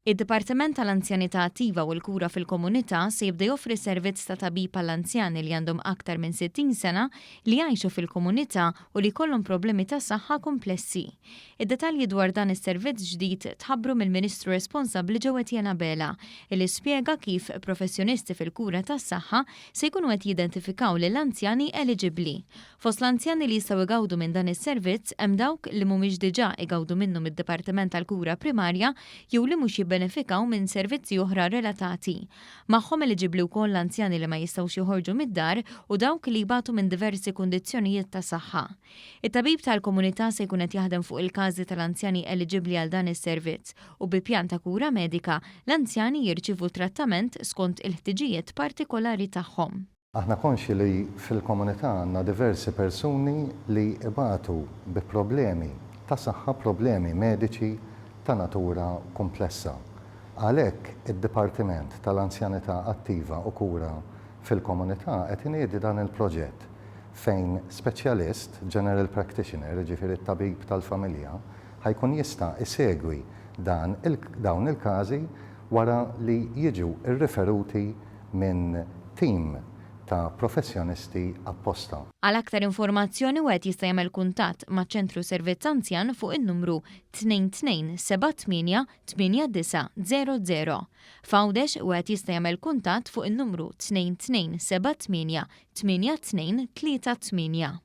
Id-Dipartiment tal-Anzjanità Attiva u l-Kura fil-Komunità se jibda joffri servizz ta' tabib għall-anzjani li għandhom aktar minn 60 sena li jgħixu fil-komunità u li jkollhom problemi ta' saħħa kumplessi. Id-detalji dwar dan is-servizz ġdid tħabbru mill-Ministru responsabbli Jo Etienne Abela, li spjega kif professjonisti fil-kura tas-saħħa se jkunu qed jidentifikaw lill-anzjani eliġibbli. Fost l-anzjani li jistgħu jgawdu minn dan is-servizz hemm dawk li mhumiex diġà igawdu minnu mid-Dipartiment tal-Kura Primarja jew li mhux jibbenefikaw minn servizzi oħra relatati. Magħhom eliġibbli wkoll l-anzjani li ma jistgħux joħorġu mid-dar u dawk li jbatu minn diversi kundizzjonijiet ta' saħħa. It-tabib tal-komunità se jkun qed jaħdem fuq il-każi tal-anzjani eliġibbli għal dan is-servizz u bi pjan ta' kura medika l-anzjani jirċievu trattament skont il-ħtiġijiet partikolari tagħhom. Aħna konxji li fil-komunità għandna diversi persuni li ibatu bi problemi ta' saħħa, problemi mediċi ta' natura kumplessa. Għalhekk id-Dipartiment tal-Anzjanità Attiva u Kura fil-Komunità qed iniedi dan il-proġett fejn speċjalist, general practitioner, jiġifieri t-tabib tal-familja, ħa jkun jista' isegwi dan dawn il-każi wara li jiġu rriferuti minn tim ta' professjonisti apposta. Għal aktar informazzjoni wieħed jista' jagħmel kuntatt maċ-Ċentru Servizz Anzjan fuq in-numru 2278 8900. F'Għawdex wieħed jista' jagħmel kuntatt fuq in-numru 2278 8238.